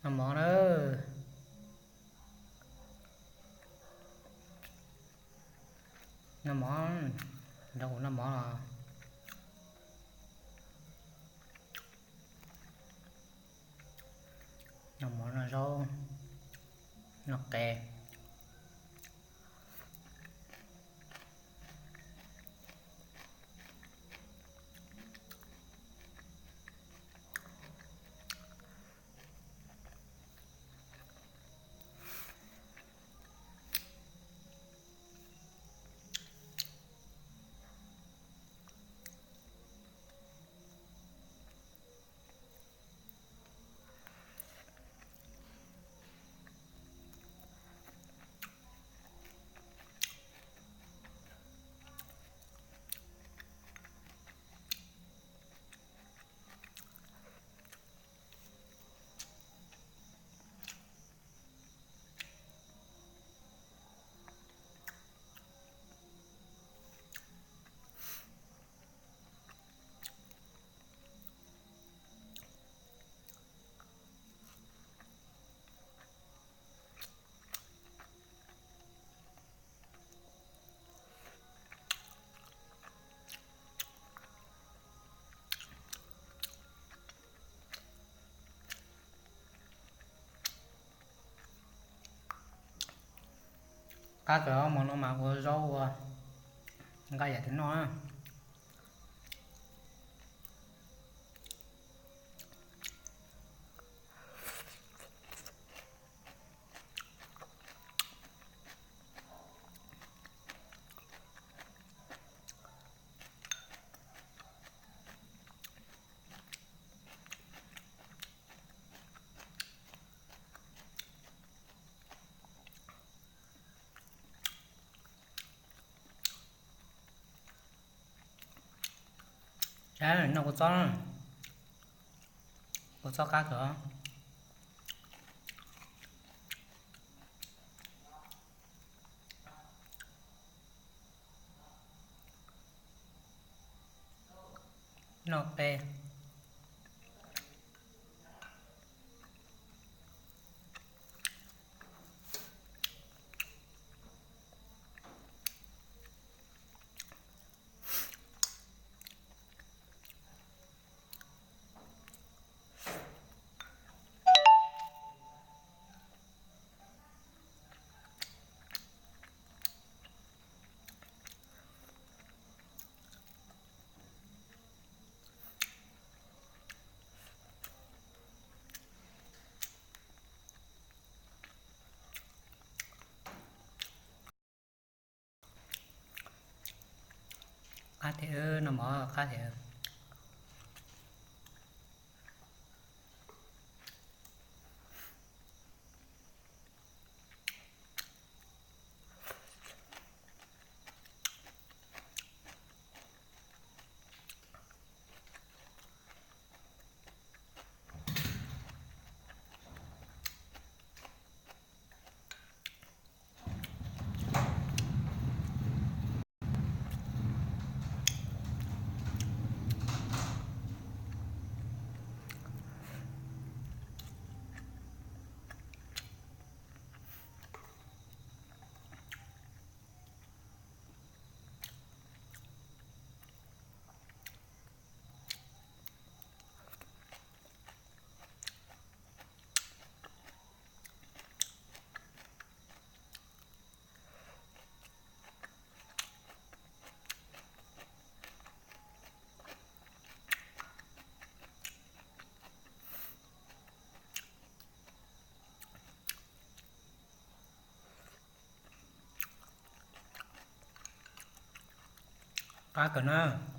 Noj mov na. Noj mov, nrog kuv noj mov los. Noj mov noj zaub, noj qe. Qab kawg, hmo no mas ua zaub ua nqaij yam twg noj. Noj kua txob, kua txob qab kawg. Noj qe. Qab tiag, noj mov qab tiag. Qab kawg na.